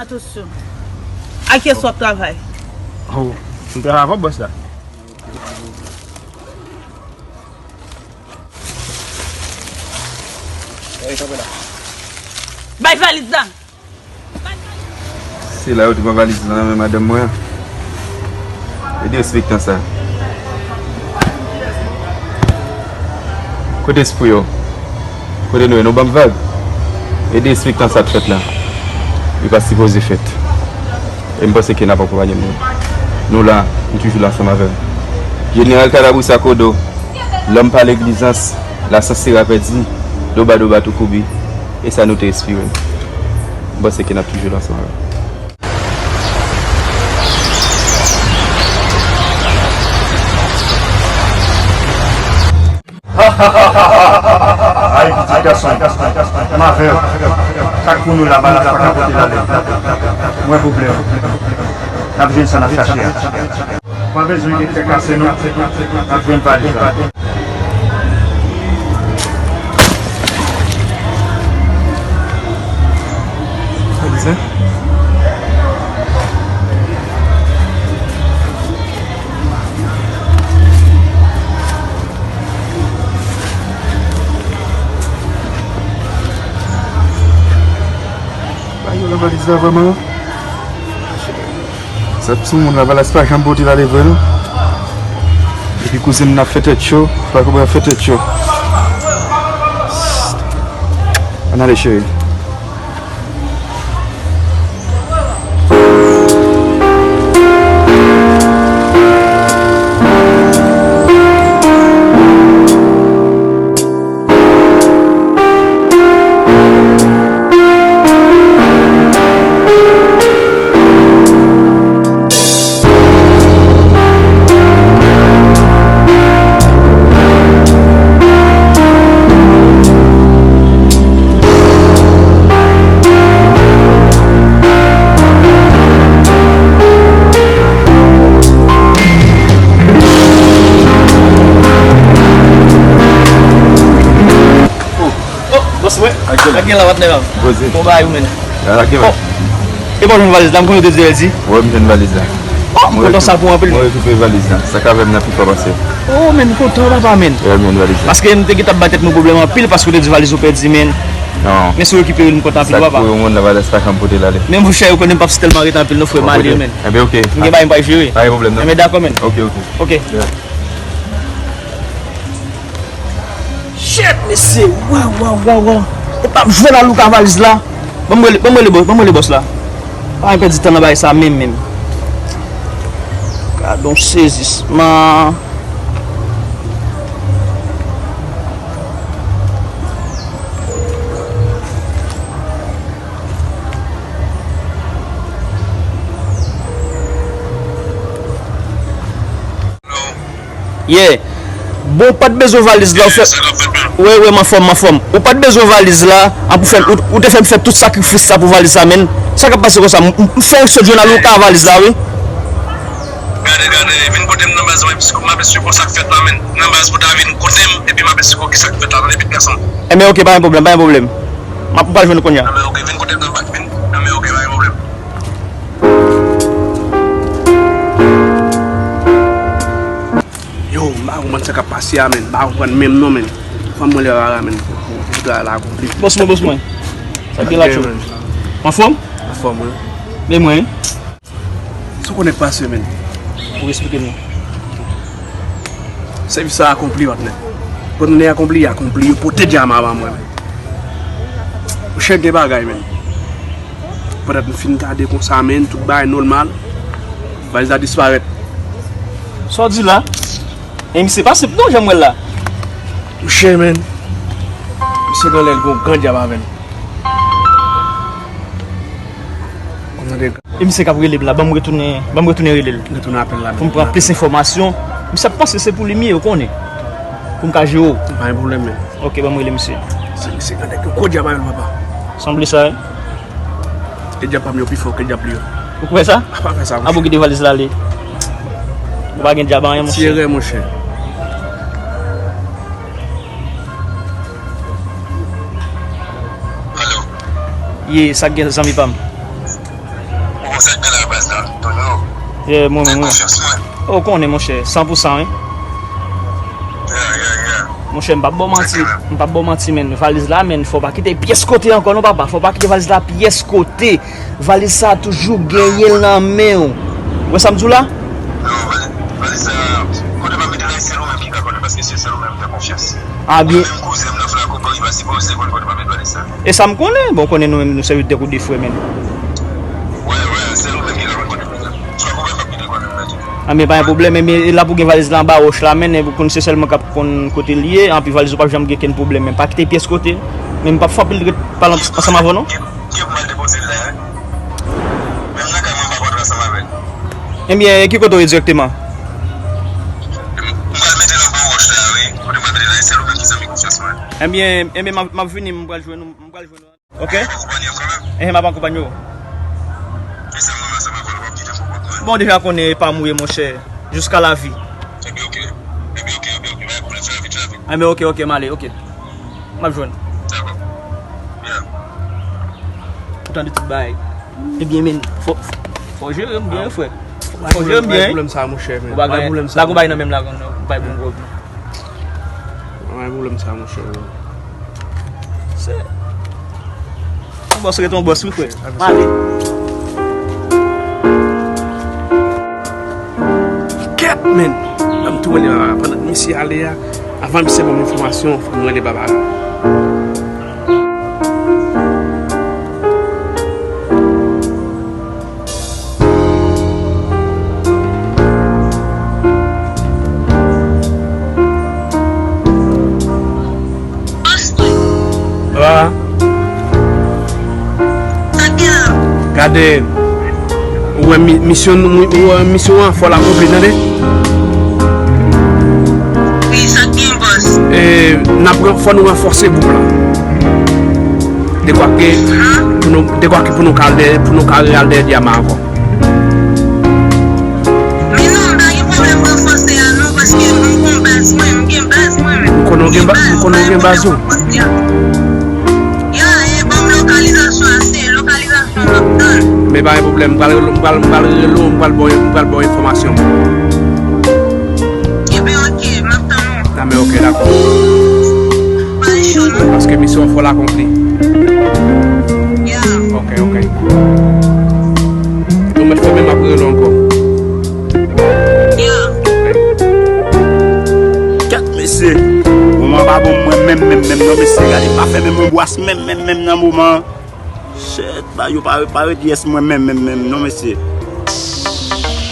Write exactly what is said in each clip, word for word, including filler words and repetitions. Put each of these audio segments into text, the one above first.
Atansyon. A kiyès w ap travay? Oh, m travay avè bòs la. Bay valiz la! Se la yo te pran valiz la nan men madanm mwen an. E derespektan sa. Kote espri yo? Kote nou ye? Nou ban m vag? E derespektan sa ap fèt la. Li pa sipoze fèt. E m panse ke n ap akonpanye nou. Nou la, nou toujou la ansanm avè l. Jeneral Kalabousa Kodo, lòm pa leglizans, la sansera pèdi, doba doba tou koubi, e sa nou te espere. M panse ke n ap toujou la ansanm avè l. Ay, pitit gason, m avè w. Sa k pou nou la, balas pa ka pote l ale. Mwen pwoblèm. N ap jwenn sa n ap chache a. Pa bezwen gen kè kase non. N ap jwenn valiz la. Valiz la. Ba yo la valiz la vrèman. Sa t sou moun la, valiz pa janm pote l ale vre non. Epi kouzen m nan ap fè tèt cho, pa konprann ap fè tèt cho. Ann ale cheri. Oh, bòs mwen. Ak gen la, patnè pa m. Poze. Bon bagay ou menm. Oh. E pa w jwenn valiz la, m konnen w te di l di. Wè, m jwenn valiz la. Oh, m kontan sa pou anpil. Mwen rekipere valiz la. Sa k avè m nan pi fò pase. Oh, men m kontan papa, men. Wè, m jwenn valiz la. Paske m te gentan bay tèt mwen pwoblèm anpil paske w te di valiz ou pèdi, men. Non. Men si w rekipere l, m kontan anpil papa. Sa k pou yon moun nan valiz pa janm pote l ale. Men monchè, ou konnen m p ap sitèlman rete anpil non frè, m ale men. Enben, ok. M gen bagay m pral jere. Pa gen pwoblèm non. Enben, dakò men. Ok, ok. Ok. Yeah. Shit, mesye, waw, waw, waw, waw. E pa m jwenn Alouka valiz la. Ban m rele, ban m rele bòs, ban m rele bòs la. Pa pèdi tan nan bagay sa menm, menm. Gadon sezisman. Yeah. Bon, ou pa t bezwen valiz la, ou fè. Wè, wè, m anfòm, m anfòm. Ou pa t bezwen valiz la, an pou fè, ou, ou te fè m fè tout sakrifis sa pou valiz la, menn. Sa k ap pase konsa? M, m, m fè w sot jwenn Alouka valiz la, wi. Gade, gade, vin kote m nan baz, m ap esplike w sa k fèt la, menn. Nan baz pou ta vin kote m, epi m ap esplike w ki sa k fèt la, tande, pitit gason. Enben, ok, pa gen pwoblèm, pa gen pwoblèm. M ap, m pral jwenn ou kounye a. Enben, ok, vin kote m nan baz, vin. Enben, ok, pa gen pwoblèm. Yo, m pa konprann sa k ap pase a, menn. M pa konprann menm non, menn. Fanm mwen lè rara, menn. Pou, pou, pou travay la akonpli. Bòs mwen, bòs mwen. Sa k gen la, tchou? Anfòm? Anfòm, wi. Men mwen. Sa w konnen k pase, menn? Ou eksplike nou. Sèvis sa akonpli, patnè. Konnen akonpli, akonpli. Yo pote djama ban mwen, menn. Monchè, gen bagay, menn. Pandan m fin gade konsa, menn, tout bagay nòmal, valiz la disparèt. Sa w di la? E misye pa senp non, jan m wè l la. Monchè, menn. Misye genlè gon gran dyab avè l. Ou tande? E misye k ap rele m la, ban m retounen, ban m retounen rele l. Retounen apèl la. Pou m pran plis enfòmasyon. Misye ap panse se pou li m ye, ou konnen. Pou m ka jere w. Pa gen pwoblèm, men. Ok, ban m rele misye. Se misye gade ke gwo dyab avè l, papa. Sanble sa, wi. E dyab pa m yo pi fò ke dyab li yo. Ou kwè sa? A pa fè sa, monchè. A bon, kite valiz la ale. Ou pa gen dyab anyen, monchè. Ti erè, monchè. Alo. Ye, sa k gen, zanmi pa m? Ou konn sa k gen la, baz la? Tonyo. Yeah, mwen menm, wi. Fè konfyans mwen. Oh, ou konnen, monchè, san pou san, wi. Yeah, yeah, yeah. Monchè, m p ap ba w manti, m p ap ba w manti, men valiz la, men fò w pa kite pyès kote ankò, non, papa. Fò w pa kite valiz la pyès kote. Valiz sa toujou genyen l nan men w. Ou wè sa m di w la? Non, valiz, valiz sa, kote pa mete la, se ou menm ki ka konnen, paske se sèl ou menm m fè konfyans. A byen. Ou menm kouzen m nan Flako, bon, li pa sipoze konn kote pa mete valiz sa. E sa m konnen, bon, konnen nou menm, nou se de kou de frè, men. Wè, wè, se ou menm ki ka konn kote valiz la. Flako pa kite konnen m nan. A, men pa gen pwoblèm, men e la pou gen valiz la anba wòch la, men ou konn se sèl mwen k ap konn kote l ye, anpi valiz ou p ap janm gen kenn pwoblèm, men pa kite pyès kote, men m p ap fè anpil ret pale ansanm avè w, non. Ki pou m al depoze l la, wi. Menm nan kay mwen, m pa kontre ansanm avè l. Ebyen, ki kote w ye dirèkteman? M pral mete l anba wòch la, wi. Kote m pral mete l la, se ou menm ki zanmi konfyans mwen. Ebyen, ebyen, m ap, m ap vini, m pral jwenn ou, m pral jwenn ou. Ok? M ap akonpanye w kanmenm. Ehe, m ap akonpanye w. Ki sa m renmen ansanm avè w, w ap kite fò kont mwen. Bon, deja konnen e pa m ou ye, monchè. Jusqu'à la vie. Ebyen, ok. Ebyen, ok, ebyen, ok. Pa gen pwoblèm, fè l vit, fè l vit. Ebyen, ok, ok, m ale, ok. M ap jwenn. Dakò. Yeah. Ou tande tout bagay. Ebyen, men, fò, fò w jere m byen, frè. Fò w jere m byen, wi. Pa gen pwoblèm sa, monchè, men. Ou pa gen pwoblèm sa. Lagon bay nan menm lagon, non. Ou pa bon gwòg, non. Pa gen pwoblèm sa, monchè, men. Se yon bòs ret yon bòs, wi, frè. M ale. Kèt, men! Ban m tou rele papa. Pandan misye ale a, avan misye ban m enfòmasyon, fò m rele papa a. Wa. Gade, ou wè mi-, misyon nou, ou wè misyon an, fò l akonpli, tande? Wi, sa k gen, bòs? E, n ap ran-, fò nou ranfòse gwoup la. Dekwa ke pou nou, dekwa ke pou nou ka al dèyè, pou nou ka al dèyè Dyama ankò. Men non, m pa gen pwoblèm ranfòse a non, paske m gon baz mwen, m gen baz mwen menm. M konnen w gen ba-, m konnen w gen baz ou. Ya, e ban m lokalizasyon a, se lokalizasyon m ap tann. Men pa gen pwoblèm, m pral rele w, m pral, m pral rele w, m pral ba w, m pral ba w enfòmasyon. Ebyen, ok, m ap tann ou. A, men ok, dakò. Pa gen cho non. Paske misyon an fò l akonpli. Ya. Ok, ok. Ou mèt fèmen, m ap rele w ankò. Ya. Kèt, mesye. Moman pa bon mwen menm, menm, menm, non, mesye. Gade, pa fèmen m anbras menm, menm, menm, nan moman. Shit, ba yo pa, pa ret yes mwen menm, menm, menm, non, mesye.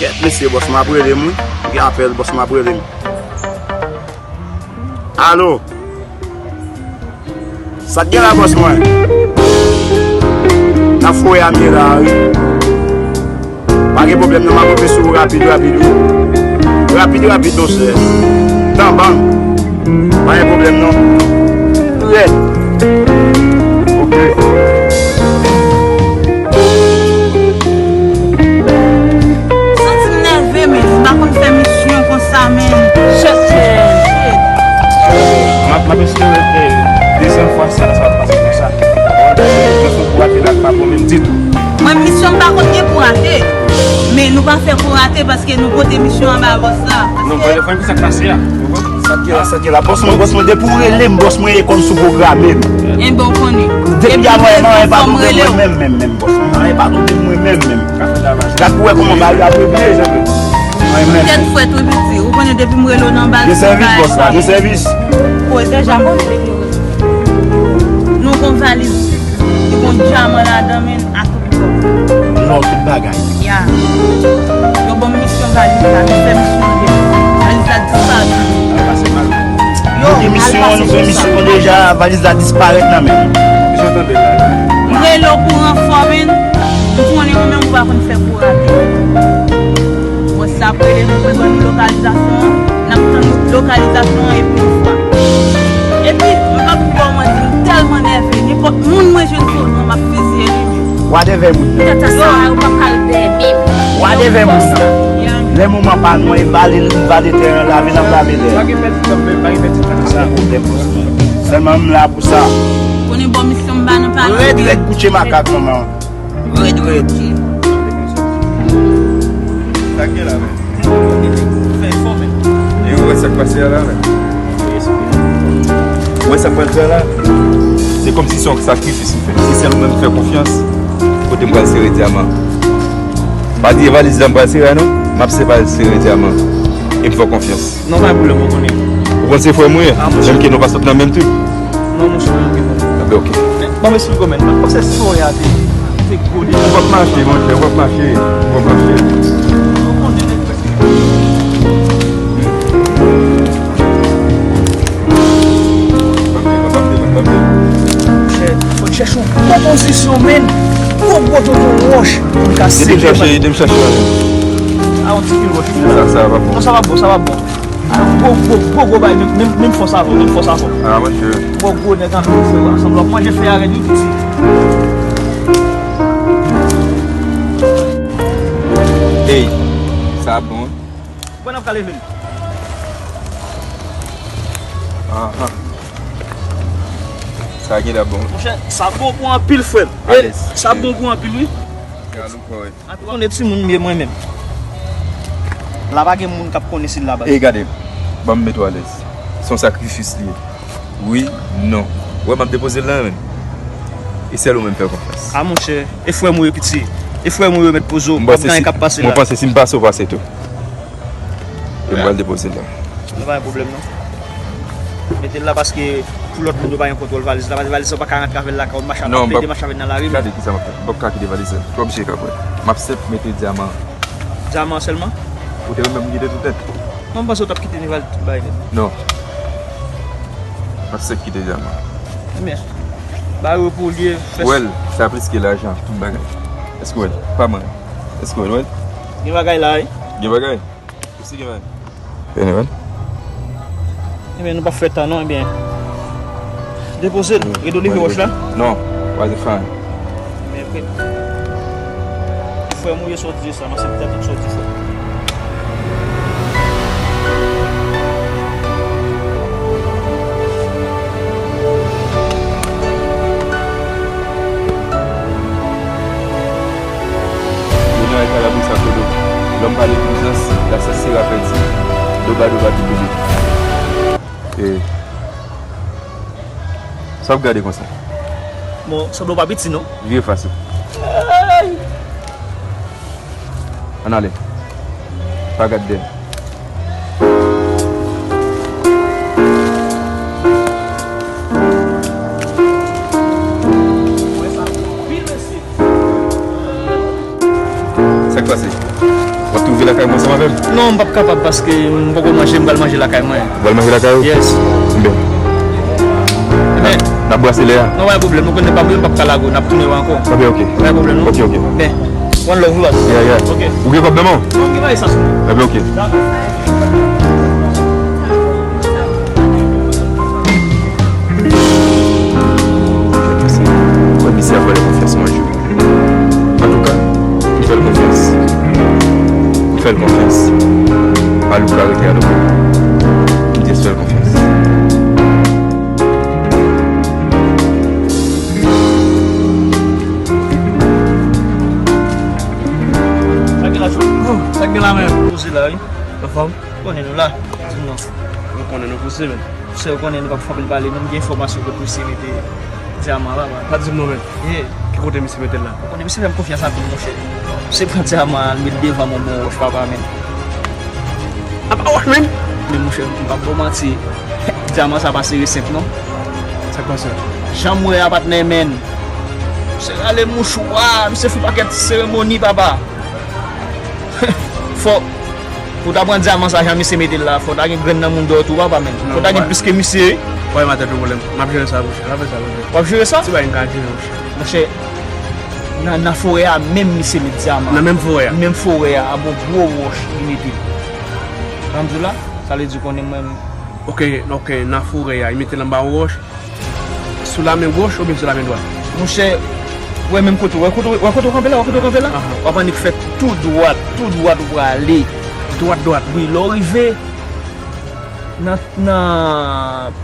Kèt, mesye, bòs mwen ap rele m, wi. Gen apèl, bòs mwen ap rele m. Alo? Sa k gen la, bòs mwen? N ap foye a m ye la, wi. Pa gen pwoblèm non, m ap rive sou ou rapid, rapid, wi. Rapid, rapid, monchè. Tan ban m. Pa gen pwoblèm non. Rèd. Ok. Santi m nève, men m pa konn fè misyon konsa, men. Shit, man. M ap, m ap espere ke dezyèm fwa sa, sa va pase konsa. Mwen fè kou rate la, pa bon menm ditou. Mwen, misyon m pa konn gen kou rate. Men nou pa fè kou rate paske nou pote misyon an ba bòs la. Non, mwen, mwen, sa k pase a? Sa k gen la, sa k gen la. Bòs mwen, bòs mwen, depi w rele m, bòs mwen, e kòmsi w pwograme m. Enben, w konnen. Depi a mwen, mwen, e pa tonbe mwen menm, menm, menm, bòs mwen. Mwen, e pa tonbe mwen menm, menm. Gad pou wè kòman bagay la ap regle, jan. Tèt frèt wi piti, ou konnen depi m rele w nan baz. Gen sèvis, bòs la, gen sèvis. Koze Japon, nou gon valiz, li gon dyaman ladan, men, ak lò. Lò, tout bagay. Ya. Yo ban m misyon valiz la, nou fè misyon an deja. Valiz la disparèt. Yo, nou gen misyon, nou fè misyon an deja, valiz la disparèt nan men nou. M rele w pou ranfò, men, m konnen ou menm ou pa konn fè kou rate. Bòs N ap rele pou mwen ban nou lokalizasyon an. N ap tann lokalizasyon an epi nou frape. Epi, m p ap di w manti, m tèlman nève. Nenpòt moun mwen jwenn sou wout mwen, m ap fiziye li menm. Wa dèvè moun nan. Tata sa a, ou p ap ka l dèyè menm. Wa dèvè moun nan. Lè moman pa nou, e vale, vale tèren la, vin ap lave lè. Pa gen pèdi tan, pa gen pèdi tan nan sa. Pa gen pwoblèm, bòs mwen. Sèlman m la pou sa. Konnen bon misyon m ba nan pale. Rèd, rèd, koutje makak, manman. Rèd, rèd. Sa k gen la, men? Fè efò, men. E ou wè sa k pase a la, men? Ou wè sa k pral fè la? Se kòmsi se yon sakrifis ou fè. Se sèl ou menm fè konfyans. Kote m pral sere dyaman. Pa bliye valiz la m pral sere a non. M ap sere dyaman. E m fè w konfyans. Non, pa gen pwoblèm, ou konnen. Ou konn se frè m ou ye? Ah, monchè. Menm ke nou pa sot nan menm trip. Non, monchè, mwen gen pwoblèm. Ah, ben, ok. Bon, men si w konprann, mwen panse si w a te, te gwo deja. Ou p ap mache, monchè, ou p ap mache. Ou p ap mache. Ou konnen nèg prèske. Monchè, fò n chèche yon bon pozisyon, men. Gwo, gwo tonton wòch pou n ka sere. Ede m chache, ede m chache, ale. Ah, yon ti pil wòch. Sa, sa va bon. Non, sa va bon, sa va bon. Gwo, gwo, gwo, gwo bay, menm, menm, menm fòs avè w, menm fòs avè w. Ah, monchè. Gwo, gwo nèg anpil, frè, ansanm w ap manje fè a rèd wi, piti. Ey, sa bon. Pwen ap ka leve l. Aha. Sa gen la bon. Monchè, sa bon pou anpil, frè m. Alèz. Sa bon pou anpil, wi. Gade ou kò, wi. Ou konnen timoun m ye mwen menm. La pa gen moun k ap konnen si l la baz. E gade, ban m mete w alèz. Se yon sakrifis li ye. Wi, non. Wè m ap depoze l la menm. E sèl ou menm fè konfyans. A monchè, e frè m ou ye piti. E frè m ou ye mèt poze w. M p ap gen anyen k ap pase la. Mwen panse si m pase w pase tou. E m pral depoze l la. Nan pa gen pwoblèm non. Mete l la paske pou lòt moun yo pa gen kontwòl valiz la. Paske valiz la ou pa ka rantre avè l lakay ou, mache ap ap pede mache avè l nan lari. Gade kisa m ap fè. M p ap ka kite valiz la. Twòp je k ap wè. M ap senp mete dyaman. Dyaman sèlman? Ou te renmen pou m kite tout nèt? Non, m panse ou t ap kite ni valiz tout bagay nèt. Non. M ap senp kite dyaman. Ebyen, ba yo pou l ye. Wè l, sa plis ke lajan, tout bagay. Èske w wè l? Pa mwen. Èske w wè l? Gen bagay la, wi. Gen bagay? Ou si gen bagay? Ebyen, nou p ap fè tan non, ebyen. Depoze l, rete w leve wòch la. Non, why the fine? Ebyen, frè m ou ye, sa w di sa, m se petèt ou sa w di sa. Yo nan kalabri sa kodo. Lòm pale kouzans, la sasera pèdi. Doba doba tou kodo. E sa w ap gade konsa? Bon, sanble w pa piti non. Vire fas ou. Ann ale. Pa gad dèyè. Sa k pase? W ap tou viv lakay mwen ansanm avè m? Non, m p ap kapab paske m poko manje, m pral manje lakay mwen. Ou pral manje lakay ou? Yes. Enben. Enben. N ap brase lè a. Non, pa gen pwoblèm. Nou konnen pa m, m p ap ka lage w. N ap tounen wè ankò. Enben, ok. Pa gen pwoblèm, non? Ok, ok. Ben, one love, wi, baz. Yeah, yeah. Ok. Ou gen kòb nan men w? Non, m gen pa esans, non. Enben, ok. Dakò. Wè, misye ap vòlè konfyans mwen jou. Antouka, m fè l konfyans. M fè l konfyans. Maloup ka rete a dobo. M jis fè l konfyans. Sa gen la, Joe? Sa gen la, men? Poze la, wi. Anfòm? Konnen nou la. Di m non. Nou konnen nou pouse, men. Monchè, ou konnen nou p ap fè anpil pale, non, m gen enfòmasyon kote misye mete dyaman la, man. Pa di m non, men. Yeah. Ki kote misye mete l la? Ou konnen misye fè m konfyans anpil, monchè. Misye pran dyaman an, l met devan m, yon bon wòch, papa, men. A pa wòch, men? Men, monchè, m p ap ba w manti. Dyaman sa pa sere senp, non. Sa k pase? Jan m wè a, patnè, men. Misye rale mouchwa, misye fè pakèt seremoni, papa. Fò, pou w ta pran dyaman sa, jan misye mete l la, fò w ta gen grenn nan moun dèyè w tou, papa, men. Fò w ta gen plis ke misye, wi. Pa gen tèt ou pwoblèm. M ap jere sa, monchè. M ap fè sa, monchè. W ap jere sa? Se bagay m ka jere, monchè. Monchè, Nan, nan forè a menm misye met dyaman. Nan menm forè a? Menm forè a, anba yon gwo wòch li mete l. Sa m di w la, sa vle di konnen mwen. Ok, ok, nan forè a, li mete l anba yon wòch. Sou lamen goch oubyen sou lamen dwat? Monchè, wè menm kote, wè kote, wè kote w kanpe la, wè kote w kanpe la? Ahan. W ap annik fè tou dwat, tou dwat ou prale. Dwat, dwat? Wi, lè w rive nan, nan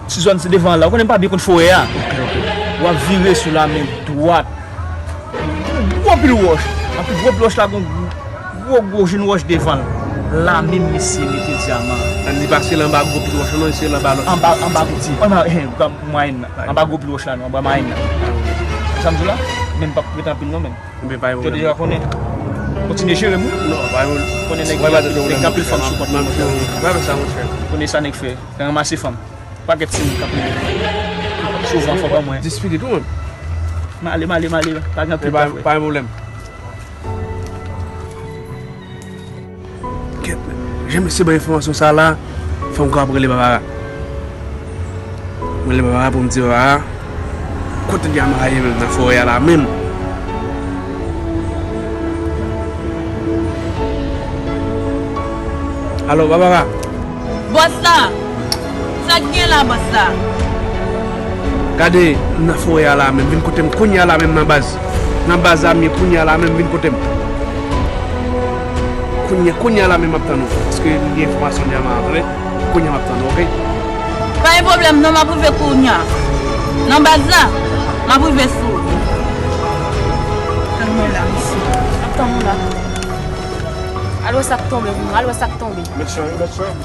ti zòn devan la, ou konnen m pa byen konn forè a. Ok, ok. W ap vire sou lamen dwat. Gwo pil wòch. Anpi gwo pil wòch la, gon gwo, gwo jenn wòch devan l. La menm misye mete dyaman an. Li pase l anba gwo pil wòch la, non, li se l anba lòt. Anba, anba piti. Anba, eh, anba mwayèn nan. Anba gwo pil wòch la, non, anba mwayèn nan. Sa m di w la? Men m p ap rete anpil, non, men. Ebyen, pa gen pwoblèm. Ou deja konnen. Kontinye jere m, wi. Non, pa gen pwoblèm. Konnen nèg gen anpil, nèg gen anpil fanm sou kont li, monchè. Konnen sa nèg fè. Ranmase fanm. Pakèt timoun k ap rele. Souvan fò ban mwen. Dis figi tou, menm. M ale, m ale, m ale. Pa gen anpil bagay. Pa gen pwoblèm. Kèt, men. Jan mesye ban enfòmasyon sa la, fò m kapab rele Babara. Mwen rele Babara pou m di Babara, kote dyaman an ye menm nan forè a la menm. Alo, Babara. Bòs la! Sa k gen la, bòs la? Gade, m nan forè a la menm, vin kote m kounye a la menm nan baz. Nan baz la m ye kounye a la menm, vin kote m. Kounye, kounye a la menm m ap tann ou. Paske m gen enfòmasyon dyaman an, tande? Kounye a m ap tann ou, oke? Pa gen pwoblèm non, m ap rive kounye a. Nan baz la, m ap rive sou ou. Tann mwen la, mesye. M ap tann ou la. Al wè sa k tonbe pou mwen, al wè sa k tonbe. Mechan wi, mechan.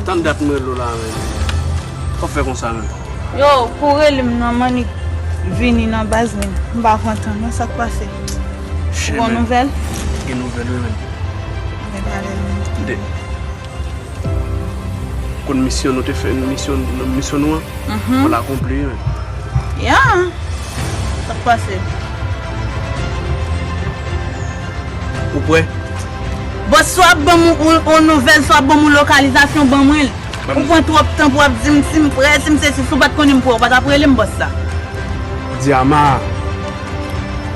Tann dat mwen rele w la, men. Fò w fè konsa, men. Yo, pou rele m nan, m annik vini nan baz, men m pa pran tan non, sa k pase? Ou gen nouvèl? Gen nouvèl, wi, men. Gen pale l, men. Konn misyon nou te fè, misyon, misyon nou an, mhm, fò l akonpli, men. Ya, sa k pase? Ou prè? Bòs, swa ap ban m yon, yon nouvèl, swa ap ban m yon lokalizasyon, ban mwen l. Ou pran twòp tan pou w ap di m si m prè, si m sesi, si w pa t konnen m prè, ou pa t ap rele m bòs la. Di Ama,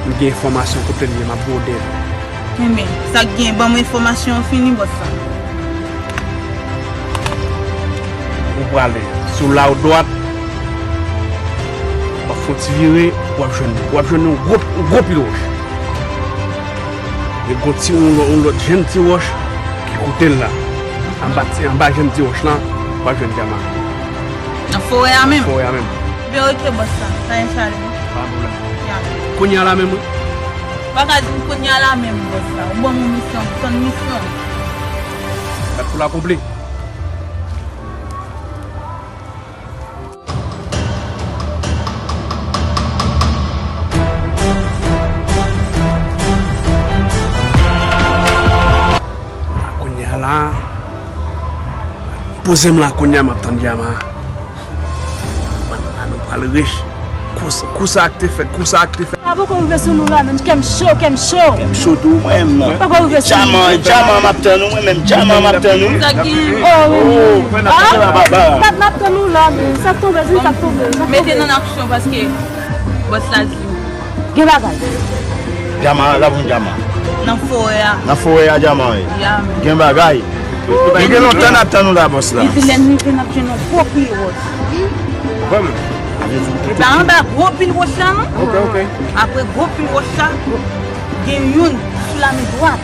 m gen enfòmasyon kote l ye, m ap gode l. Enben, sa k gen, ban m enfòmasyon an fini, bòs la. Ou prale sou la ou dwat, w ap fè yon ti vire, w ap jwenn, w ap jwenn yon gwo, yon gwo pil wòch. Epi gon ti, yon lò-, yon lòt jenn ti wòch ki kote l la. Anba ti, anba jenn ti wòch lan, w ap jwenn dyaman. Nan forè a menm? Forè a menm. Byen, oke, bòs la. Pa gen chale non. Pa gen pwoblèm. Ya. Kounye a la menm, wi. Ou pa ka di m kounye a la menm, bòs la. Ou ban m yon misyon, m tann misyon. Bat pou l akonpli. Kounye a la, poze m la kounye a, m ap tann dyaman. Mwen la, nou pral rich. Kou sa, kou sa ak te fèt, kou sa ak te fèt. Sa poko rive sou nou la menm, kè m cho, kè m cho. Kè m cho tou mwen menm. Poko rive sou nou. Dyaman, dyaman m ap tann ou, mwen menm, dyaman m ap tann ou. Sa ki? Oh, wi. Oh, ah, baba. N ap, n ap tann ou la menm. Sa k tonbe, sa k tonbe, sa k tonbe. Mete n an aksyon paske bòs la di. Gen bagay. Dyaman, la pou dyaman. Nan forè a. Nan forè a dyaman ye. Ya. Gen bagay. Nou gen lontan n ap tann ou la, bòs la. Epi lè n rive, n ap jwenn yon gwo pil wòch. Vrèman? Epi anba gwo pil wòch la, non? Ok, ok. Apre gwo pil wòch la, gen youn sou lamen dwat.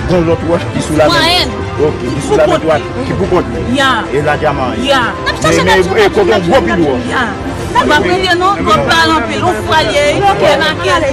Gon lòt wòch ki sou lamen. Mwayen. Ok, ki sou lamen dwat, ki pou kont li. Ya. E la dyaman ye. Ya. Men, men, e kote yon gwo pil wòch. Ya. Ou pa prete non, twòp pale anpil. Ou fwa l ye, wi. Ok, remake l.